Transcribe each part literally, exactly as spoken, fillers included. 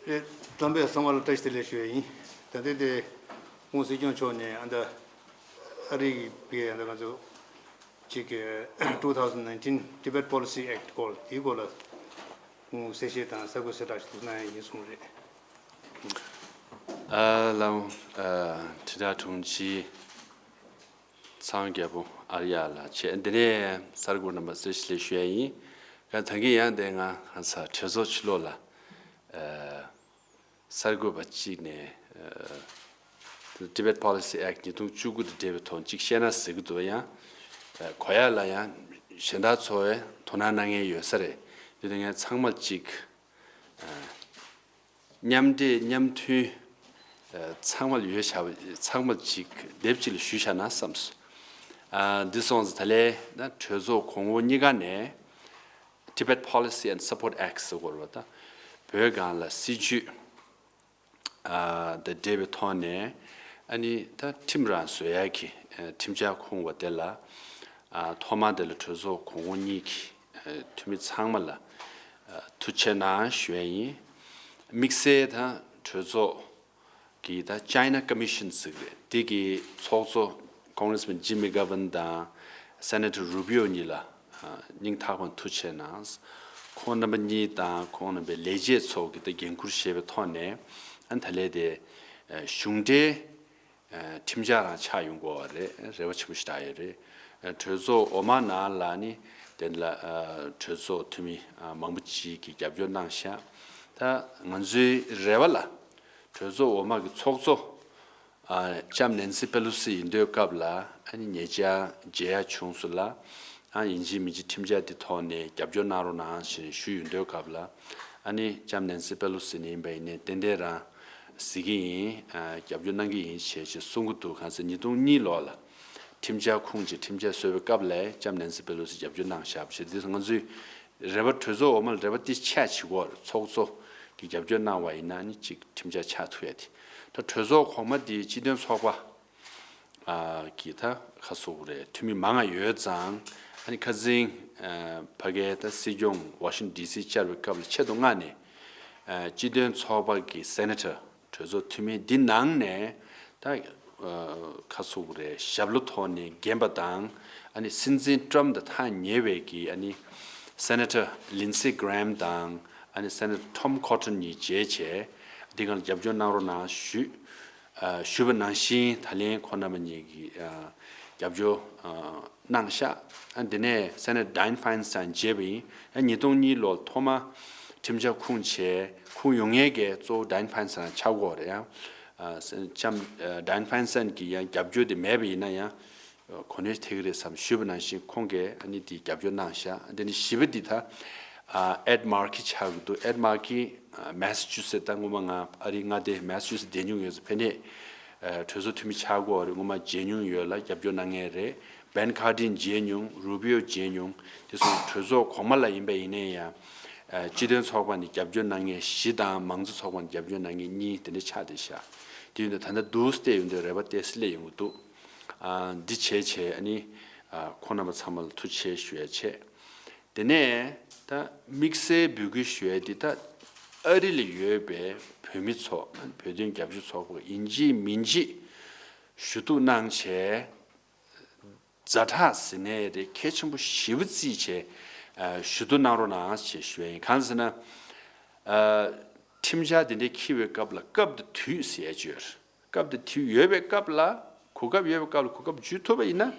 དེ་དམ་པའི་གསང་བ་ལ་བཀྲ་ཤིས་བདེ་ལེགས་ཞུ་ཡ་ཡིན། ད་ལྟའི་དེ་ཁོང་སྲིད་སྐྱོང་མཆོག་ནས་ཨ་ད་ཨ་རི་གི་ཨ་ད་ང་ཚོ་གཅིག་གི་two thousand nineteen Tibet Policy Act སྐོར་དེའི་སྐོར་ལ་ཁོང་གསལ་བཤད་དང་གསར་འགོད་གསལ་བསྒྲགས་ཤིག་གནང་ཡ་ཡིན་གསུངས་རེད། ཨ་ལའོ། ཨ་དྲིལ་བསྒྲགས་དྲུང་ཆེ་ཚང་རྒྱལ་པོ་ཨར་ཡ་ལགས་བྱས། འདི་ནས་གསར་འགོད་རྣམ་པ་གསལ་བཤད་ཞུ་ཡ་ཡིན། ད་གིན་ཡང་དེ་ང་ཧ་ས་གྲོས་ཚོགས་ཕྱི་ལོགས་ལ་ཨ་གསར་འགོད་པ་གཅིག་ནས་ཨ་Tibet Policy Act ཉིས་སྟོང་བཅུ་དགུ་དང་འབྲེལ་བའི་ཐོག་གཅིག་བཤད་ན་ཟེར་གི་འདུག་ཡང་ཨ་གོ་ཡ་ལ་ཡང་གཞན་དག་ཚོ་བས་དོ་སྣང་གནང་མཁན་ཡོད་ས་རེད། དེ་ནས་ངས་ཚང་མ་གཅིག་ཨ་མཉམ་འབྲེལ་མཉམ་མཐུན་ཨ་ཚང་མ་ལ་ཡོད་བྱ་བ་ཚང་མ་གཅིག་དེབ་གཅིག་ལ་ཞུས་བཞག་ན་བསམས་སོང་། ཨ་འདི་སོང་ཙང་ད་ལན་ན་གྲོས་ཚོགས་གོང་འོག་གཉིས་ཀ་ནས་Tibet Policy and Support Act ཟེར་དགོས་རེད་པ། ད་བོད་སྒང་ལ་སྲིད་བྱུས་ཨ་དང་འབྲེལ་བའི་ཐོག་ནས་ཨ་ནི་ད་ཁྲིམས་རང་བཟོ་ཡ་གི་ཨ་ཁྲིམས་འཆར་ཁུངས་པ་དེ་ལ་ཨ་ཐོག་མ་དེ་ལ་གྲོས་ཚོགས་གོང་འོག་གཉིས་ཀྱི་ཨ་འཐུས་མི་ཚང་མ་ལ་ཨ་ཐུགས་རྗེ་གནང་ཞུ་ཡ་ཡིན། དམིགས་བསལ་ད་གྲོས་ཚོགས་ཀྱི་ད་China Commission ཟེར་གི་རེད། དེ་གི་ཚོགས་གཙོ་Congressman Jim McGovern དང་Senator Rubio གཉིས་ལ་ཨ་སྙིང་ཐག་པ་ནས་ཐུགས་རྗེ་གནང་། ཁོང་རྣམ་པ་གཉིས་དང་ཁོང་རྣམ་པའི་ལས་བྱེད་ཚོ་གི་ད་འགན་འཁུར་བཞེས་པའི་ཐོག་ནས་ཨ་ད་ལན་དེ་ཨ་གཞུང་འབྲེལ་ཨ་ཁྲིམས་འཆར་རང་ཆགས་ཡོང་དགོས་པ་རེད། རེ་བ་ཆེན་པོ་ཞིག་བཏགས་ཡོད་རེད། ཨ་གྲོས་ཚོགས་འོག་མ་ནང་ལ་ནི་དེ་ལ་ཨ་གྲོས་ཚོགས་འཐུས་མི་ཨ་མང་པོ་ཅིག་གིས་རྒྱབ་སྐྱོར་གནང་ཤག་ད་ང་ཚོའི་རེ་བ་ལ་གྲོས་ཚོགས་འོག་མ་གི་ཚོགས་གཙོ་ཨ་ལྕམ་Nancy Pelosi ཡིན་དུས་སྐབས་ལ་ཨ་ནི་ཉེ་ཆར་མཇལ་ཡ་བྱུང་སོང་ལ། ཨ་ཡིན་གཅིག་མིན་གཅིག་ཁྲིམས་འཆར་འདི་ཐོག་ནས་རྒྱབ་སྐྱོར་གནང་རོགས་གནང་ཞེས་ཞུས་ཡོང་དུས་སྐབས་ལ། ཨ་ནི་ལྕམ་Nancy Pelosi ནས་ཡིན་པ་ཡིན་ནའི་ཏན་ཏན་རང་གཟིགས་ཀྱི་ཡིན། ཨ་རྒྱབ་སྐྱོར་གནང་གི་ཡིན་ཞེས་ཞེས་གསུང་གི་འདུག་གང་ཟེར་ཉིས་སྟོང་གཉིས་ལོ་ལ་ཁྲིམས་འཆར་ཁུངས་ཀྱི་ཁྲིམས་འཆར་བཟོས་པའི་སྐབས་ལ་ལྕམ་Nancy Pelosi རྒྱབ་སྐྱོར་གནང་བཞག་པ་ཞིག་འདི་ང་ཚོའི་རེ་བ་གྲོས་ཚོགས་འོག་མ་ལ་རེ་བ་ཏི་ཆ་བྱེད་དགོས་རེད། ཚོགས་གཙོ་གི་རྒྱབ་སྐྱོར་གནང་བ་ཡིན་ན་ནི་གཅིག་ཁྲིམས་འཆར་ཆགས་ཐུབ་ཡ་དེ། ད་གྲོས་ཚོགས་གོང་མ་འདི་སྤྱི་མཐུན་ཚོགས་པ་ཨ་གི་ད་ཁ་སོག་རེད། འཐུས་མི་མང་ང་ཡོད་ཙང་ཨ་ནི་ཁ་སང་ཨ་ཕ་གའི་ད་སྲིད་སྐྱོང་Washington D C བཅར་བའི་སྐབས་ལ་ཆེད་དུ་མངགས་ནས་ཨ་སྤྱི་མཐུན་ཚོགས་པ་གི་Senator གྲོས་ཚོགས་འཐུས་མི་འདི་ནང་ནས་ད་ཨ་ཁ་སོག་རེད། ཞབས་ལོ་ཐོག་ནས་རྒན་པ་དང་ཨ་ནི་སྲིད་འཛིན་Trump དང་ཐག་ཉེ་བའི་གི་ཨ་ནི་Senator Lindsey Graham དང་ཨ་ནི་Senator Tom Cotton གཉིས་མཇལ་བྱས་འདི་གང་ལ་རྒྱབ་སྐྱོར་གནང་རོགས་གནང་ཞུས། ཨ་ཞུས་པ་ནང་བཞིན་ད་ལན་ཁོང་རྣམ་པ་གཉིས་ཀྱིས་ཨ་རྒྱབ་སྐྱོར་ཨ་གནང་ཤག་ཨ་དེ་ནས་Senator Dianne Feinstein མཇལ་བ་ཡིན། ཨ་ཉིས་སྟོང་གཉིས་ལོར་ཐོག་མ་ཁྲིམས་འཆར་ཁུངས་བྱས་ཁུངས་ཡོང་མཁན་གྱི་གཙོ་བོ་Dianne Feinstein ཆགས་ཀྱི་ཡོད་རེད། ཡང་ཨ་ལྕམ་ཨ་Dianne Feinstein གྱིས་ཡང་རྒྱབ་སྐྱོར་དེ་མེད་པ་ཡིན་ན་ཡང་གོ་གནས་ཐེབས་ཀྱི་རེད་བསམ་ཞུས་པ་ནང་བཞིན་ཁོང་གིས་ཨ་ནི་དེ་རྒྱབ་སྐྱོར་གནང་ཤག་དེ་ནས་བཞི་པ་འདི་ད་ཨ་Ed Markey ཆགས་ཀྱི་འདུག Ed Markey ཨ་Massachusetts ད་སྔོན་མ་ང་ཨ་རི་མངའ་སྡེ་Massachusetts བསྡད་མྱོང་ཡོད་ཙང་ཕ་ནས་ཨ་གྲོས་ཚོགས་འཐུས་མི་ཆགས་ཀྱི་ཡོད་རེད། སྔོན་མ་མཇལ་མྱོང་ཡོད་ལ་རྒྱབ་སྐྱོར་གནང་མཁན་རེད། Ben Cardin མཇལ་མྱོང་། Rubio མཇལ་མྱོང་། དེ་སོང་གྲོས་ཚོགས་གོང་མ་ལ་ཡིན་པ་ཡིན་ནའི་ཡང་ཨ་སྤྱི་མཐུན་ཚོགས་པ་ནས་རྒྱབ་སྐྱོར་གནང་མཁན་བཞི་དང་མང་གཙོ་ཚོགས་པ་ནས་རྒྱབ་སྐྱོར་གནང་མཁན་གཉིས་དེ་འདྲ་ཆགས་བསྡད་ཤག་དེ་ཡིན་དུས་ད་ལྟ་འདུག་སེ་བལྟས་ཡོང་དུས་རེ་བ་ཏོག་ཙམ་སླེབས་ཡོང་གི་འདུག་ཨ་འདི་བྱས་བྱས་ཨ་ནི་ཨ་ཁོང་རྣམ་པ་ཚང་མ་ལ་ཐུགས་རྗེ་ཆེ་ཞུ་ཡ་བྱས། དེ་ནས་ད་དམིགས་བསལ་འབོད་སྐུལ་ཞུ་ཡ་འདི་ད་ཨ་རི་ལ་ཡོད་པའི་བོད་མི་ཚོ་བོད་དོན་རྒྱབ་སྐྱོར་ཚོགས་པ་ཡིན་གཅིག་མིན་གཅིག་ཞུ་གཏུག་གནང་བྱས། ཛ་དྲག་ཟེར་ནའི་རེད། གལ་ཆེན་པོ་ཞེ་པོ་བརྩིས་བྱས་ཨ་ཞུ་གཏུག་གནང་རོགས་གནང་ཞེས་ཞུ་ཡ་ཡིན། གང་ཟེར་ན་ཨ་ཁྲིམས་འཆར་འདི་འདྲ་འཁྱེར་བའི་སྐབས་ལ་སྐབས་དང་དུས་ཟེར་ཡ་ཅིག་ཡོད་རེད། སྐབས་དང་དུས་ཡོད་པའི་སྐབས་ལ་གོ་སྐབས་ཡོད་པའི་སྐབས་ལ་གོ་སྐབས་འཇུ་ཐུབ་པ་ཡིན་ན་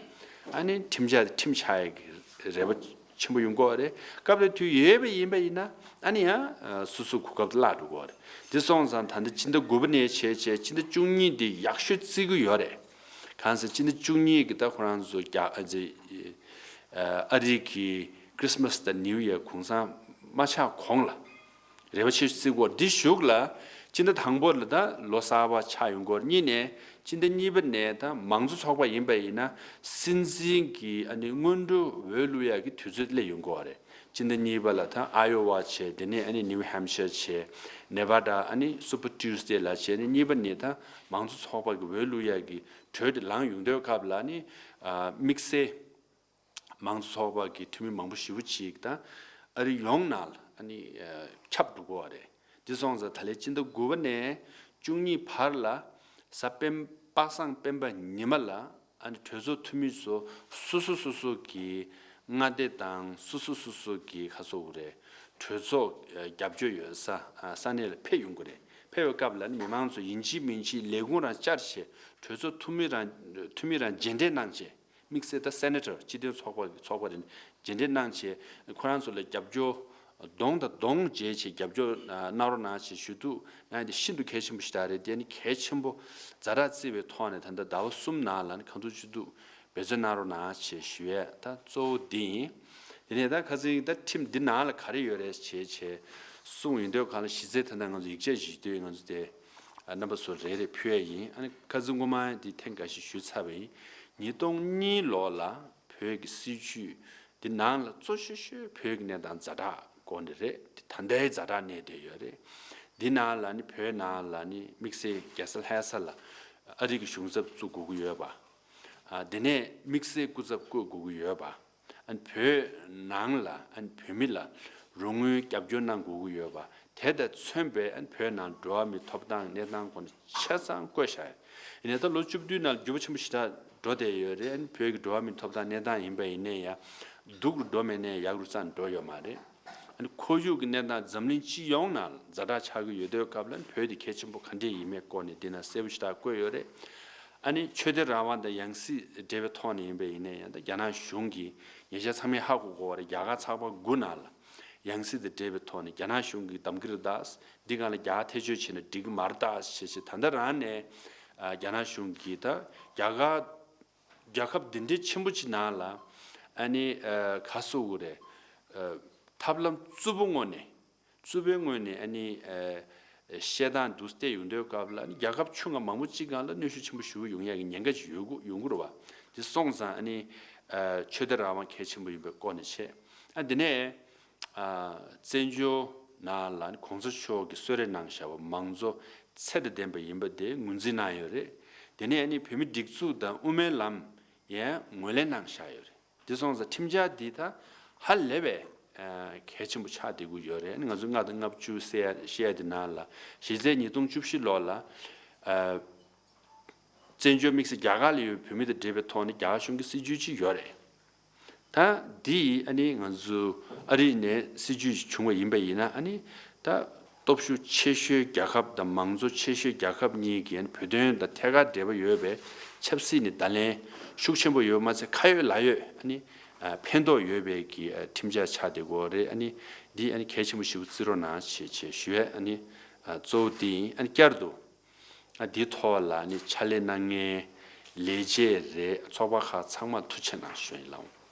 ཨ་ནི་ཁྲིམས་འཆར་དེ་ཁྲིམས་ཆགས་ཡག་གི་རེ་བ་ཆེན་པོ་ཡོང་གི་ཡོད་རེད། སྐབས་དང་དུས་ཡོད་པ་ཡིན་པ་ཡིན་ན་ཨ་ནི་ཡང་ཨ་སོ་སོའི་གོ་སྐབས་དེ་བརླག་འགྲོ་གི་ཡོད་རེད། དེ་སོང་ཙང་ད་ལྟ་སྤྱི་ཟླ་དགུ་པ་ནས་བྱས་བྱས་སྤྱི་ཟླ་བཅུ་གཉིས་དེ་ཡག་ཤོས་བརྩི་གི་ཡོད་རེད། གང་ཟེར་སྤྱི་ཟླ་བཅུ་གཉིས་ཀྱི་ད་ཁོ་རང་ཚོ་རྒྱ་ཨ་ཙི་ཨ་རི་གི་Christmas དང་New Year གུང་སེང་མ་ཆགས་གོང་ལ། རེ་བ་ཆེ་ཤོས་བརྩི་དགོས། འདི་གཞུག་ལ་སྤྱི་ཟླ་དང་པོ་ལ་ད་ལོ་གསར་པ་ཆགས་ཡོང་གི་ཡོད་རེད། གཉིས་ནས་སྤྱི་ཟླ་གཉིས་པ་ནས་ད་མང་གཙོ་ཚོགས་པ་ཡིན་པ་ཡིན་ན་སྲིད་འཛིན་གྱི་ཨ་ནི་སྔོན་འགྲོ་འོས་བླུག་ཡག་གི་དུས་ཚོད་སླེབས་ཡོང་གི་ཡོད་རེད། སྤྱི་ཟླ་གཉིས་པ་ལ་ད་Iowa བྱས། དེ་ནས་ཨ་ནི་New Hampshire བྱས། Nevada ཨ་ནི་Super Tuesday ལ་བྱས། ཨ་ནི་གཉིས་པ་ནས་ད་མང་གཙོ་ཚོགས་པ་གི་འོས་བླུག་ཡག་གི་གྲོས་དེ་ལངས་ཡོང་དུས་སྐབས་ལ་ཨ་ནི་ཨ་དམིགས་བསལ། མང་གཙོ་ཚོགས་པ་གི་འཐུས་མི་མང་པོ་ཞེ་པོ་ཅིག་དང་ཨ་རི་ཡོངས་ནང་ལ་ཨ་ནི་ཨ་ཁྱབ་འགྲོ་གི་ཡོད་རེད། འདི་སོང་ཙང་ད་ལན་སྤྱི་ཟླ་དགུ་པ་ནས་བཅུ་གཉིས་བར་ལ་གཟའ་སྤེན་པ་སངས་སྤེན་པ་ཉི་མ་ལ་ཨ་ནི་གྲོས་ཚོགས་འཐུས་མི་ཚོ་སོ་སོ་སོ་སོ་གི་མངའ་སྡེ་དང་སོ་སོ་སོ་སོ་གི་ཁ་སོ་རེད། གྲོས་ཚོགས་རྒྱབ་སྐྱོར་ཡོད་ས་ས་གནས་ལ་ཕེབས་ཡོང་གི་རེད། ཕེབས་པའི་སྐབས་ལ་ནི་མི་མང་ཚོ་ཡིན་གཅིག་མིན་གཅིག་ལས་ཁུངས་རང་བཅར་བྱས། གྲོས་ཚོགས་འཐུས་མི་རང་འཐུས་མི་རང་མཇལ་འཕྲད་གནང་བྱས། དམིགས་བསལ་ད་སེ་ནེ་ཊར་སྤྱི་མཐུན་ཚོགས་པ་གི་ཚོགས་པ་རེད། མཇལ་འཕྲད་གནང་བྱས་ཁོ་རང་ཚོ་ལ་རྒྱབ་སྐྱོར་གདོང་དང་གདོང་མཇལ་བྱས་རྒྱབ་སྐྱོར་གནང་རོགས་གནང་བྱས་ཞུ་གཏུག་གནང་ཡ་དེ་ཤིན་ཏུ་གལ་ཆེན་པོ་ཞིག་རེད། དེ་ནི་གལ་ཆེན་པོ་ཛ་དྲག་བརྩི་བའི་ཐོག་ནས་ད་ལྟ་ཟླ་བ་གསུམ་ནང་ལ་ནི་གང་ཐུབ་ཅི་ཐུབ་འབད་བརྩོན་གནང་རོགས་གནང་བྱས་ཞུ་ཡས་ད་གཙོ་བོ་འདི་ཡིན། དེ་ནས་ད་ཁ་སང་ད་ཁྲིམས་འདི་ནང་ལ་ག་རེ་ཡོད་རེད་བྱས་བྱས་གསུངས་ཡོང་དུས་གང་ལ་གཞི་རྩའི་ད་ལྟ་ང་ཚོ་ཡིག་ཆ་ཞིག་ཡོད་དུས་ང་ཚོ་དེ་རྣམ་པ་ཚོ་རེ་རེ་ཕུལ་ཡས་ཡིན། ཨ་ནི་ཁ་སང་སྔོན་མ་འདི་ཐེངས་འགའ་ཞིག་ཞུས་ཚར་བ་ཡིན། ཉིས་སྟོང་གཉིས་ལོ་ལ་བོད་ཀྱི་སྲིད་བྱུས་འདི་ནང་ལ་གཙོ་ཤོས་ཤོས་བོད་ཀྱི་གནས་སྟངས་ཛ་དྲག་སྐོར་འདི་རེད། འདི་ད་ལྟའི་ཛ་དྲག་གནས་བསྡད་ཡོད་རེད། འདི་ནང་ལ་ནི་བོད་ནང་ལ་ནི་དམིགས་བསལ་རྒྱལ་ས་ལྷ་ས་ལ་ཨ་རི་གི་གཞུང་ཚབ་བཙུགས་དགོས་ཀྱི་ཡོད་པ། ཨ་དེ་ནས་དམིགས་བསལ་སྐུ་ཚབ་བསྐོ་དགོས་ཀྱི་ཡོད་པ། ཨ་ནི་བོད་ནང་ལ་ཨ་ནི་བོད་མི་ལ་རོགས་དངུལ་རྒྱབ་སྐྱོར་གནང་དགོས་ཀྱི་ཡོད་པ། དེ་དང་མཚོན་པའི་ཨ་ནི་བོད་ནང་འགྲོ་བ་མིའི་ཐོབ་ཐང་གནས་སྟངས་སྐོར་ནས་ཆ་ཚང་བཀོད་བཞག་ཡོད། ཡིན་ནའི་ད་ལོ་བཅུ་བདུན་ནང་འགྱུར་བ་ཆེན་པོ་ཞེ་དྲག་འགྲོ་བསྡད་ཡོད་རེད། ཨ་ནི་བོད་ཀྱི་འགྲོ་བ་མིའི་ཐོབ་ཐང་གནས་སྟངས་ཡིན་པ་ཡིན་ནའི་ཡང་སྡུག་རུ་འགྲོ་མེད་ནའི་ཡག་རུ་རྩ་ནས་འགྲོ་ཡོད་མ་རེད། ཨ་ནི་ཁོར་ཡུག་གི་གནས་སྟངས་འཛམ་གླིང་སྤྱི་ཡོངས་ནང་ཛ་དྲག་ཆགས་ཀྱི་ཡོད་དུས་སྐབས་ལ་བོད་དེ་གལ་ཆེན་པོ་ག་འདྲས་ཡིན་མིན་སྐོར་ནས་འདི་ན་གསལ་པོ་ཞེ་དྲག་བཀོད་ཡོད་རེད། ཨ་ནི་ཆོས་དད་རང་དབང་དང་ཡང་སྲིད་འབྲེལ་བའི་ཐོག་ནས་ཡིན་པ་ཡིན་ན་ཡང་ད་རྒྱ་ནག་གཞུང་གིས་ཉེ་ཆར་ཚང་མས་ཧ་གོ་གོ་བ་རེད། རྒྱ་གར་ཚགས་པར་དགུ་ནང་ལ་ཡང་སྲིད་དང་འབྲེལ་བའི་ཐོག་ནས་རྒྱ་ནག་གཞུང་གིས་གདམ་གྱི་རེད་ད། འདི་སྒང་ལ་རྒྱ་གར་ཐེ་བྱུས་བྱས་ན་འགྲིག་གི་མ་རེད་ད་ཞེས་བྱས་ད་ལྟ་རང་ནས་ཨ་རྒྱ་ནག་གཞུང་གིས་ད་རྒྱ་གར་རྒྱལ་ཁབ་འདི་འདྲའི་ཆེན་པོ་ཅིག་ནང་ལ་ཨ་ནི་ཨ་ག་སོ་གོ་རེད། ཨ་ཐབས་ལམ་རྩུབ་པོ་ངོས་ནས་རྩུབ་པོའི་ངོས་ནས་ཨ་ནི་ཨ་བཤད་སྟངས་འདུག་བལྟས་ཡོང་དུས་སྐབས་ལ་ཨ་ནི་རྒྱལ་ཁབ་ཆུང་ང་མང་པོ་ཅིག་སྒང་ལ་གནོན་ཤུགས་ཆེན་པོ་ཞེ་པོ་ཡོང་ཡག་གི་ཉེན་ཁ་ཅིག་ཡོད་གི་ཡོང་གི་རེད་བ། དེ་སོང་ཙང་ཨ་ནི་ཨ་ཆོས་དད་རང་དབང་གལ་ཆེན་པོ་ཡིན་པའི་སྐོར་ནས་བཤད། ཨ་དེ་ནས་ཨ་བཙན་བྱོལ་ནང་ལ་ཨ་ནི་གོང་ས་མཆོག་གིས་གསོལ་རས་གནང་བཞག་པ་མང་གཙོ་ཚད་དང་ལྡན་པ་ཡིན་པ་དེ་ངོས་འཛིན་གནང་ཡོད་རེད། དེ་ནས་ཨ་ནི་བོད་མིའི་སྒྲིག་འཛུགས་དང་དབུ་མའི་ལམ་ཡང་ངོས་ལེན་གནང་བཞག་ཡོད་རེད། དེ་སོང་ཙང་ཁྲིམས་འཆར་འདི་ད་ཧ་ལས་པའི་ཨ་གལ་ཆེན་པོ་ཆགས་བསྡད་ཀྱི་ཡོད་རེད། ང་ཚོ་ལྔ་དང་ལྔ་བཅུ་ཟེར་ཡ་བཤད་ཡ་དེ་ནང་ལ་གཞི་རྩའི་ཉིས་སྟོང་བཅུ་བཞི་ལོ་ལ་ཨ་བཙན་བྱོལ་དམིགས་བསལ་རྒྱ་གར་ལ་ཡོད་བོད་མི་དང་འབྲེལ་བའི་ཐོག་ནས་རྒྱ་གར་གཞུང་གི་སྲིད་བྱུས་ཅིག་ཡོད་རེད། ད་འདི་ཡིས་ཨ་ནི་ང་ཚོ་ཨ་རི་ནས་སྲིད་བྱུས་ཤིག་བྱུང་བ་ཡིན་པ་ཡིན་ན་ཨ་ནི་ད་སྟོབས་ཤུགས་ཆེ་ཤོས་རྒྱལ་ཁབ་དང་མང་གཙོ་ཆེ་ཤོས་རྒྱལ་ཁབ་གཉིས་ཀྱིས་ཨ་ནི་བོད་དོན་དང་ཐད་ཀར་འབྲེལ་བ་ཡོད་པའི་ཆབ་སྲིད་ནས་བརྡ་ལན་ཤུགས་ཆེན་པོ་ཡོད་མ་ཚད་ཁ་ཡོད་ལག་ཡོད་ཨ་ནི་ཕན་ཐོགས་ཡོད་པའི་གི་ཁྲིམས་འཆར་ཆགས་བསྡད་ཀྱི་ཡོད་རེད། ཨ་ནི་འདི་ཨ་ནི་གལ་ཆེན་པོ་ཞིག་བརྩི་རོགས་གནང་ཞེས་ཞེས་ཞུ་ཡས་ཨ་ནི་གཙོ་བོ་འདི་ཡིན། ཨ་ནི་བསྐྱར་དུ་ཨ་འདིའི་ཐོག་ལ་ནི་ཕྱག་ལས་གནང་མཁན་ལས་བྱེད་རེད་ཚོགས་པ་ཁག་ཚང་མར་ཐུགས་རྗེ་གནང་ཞུ་ཡིན་ལགས།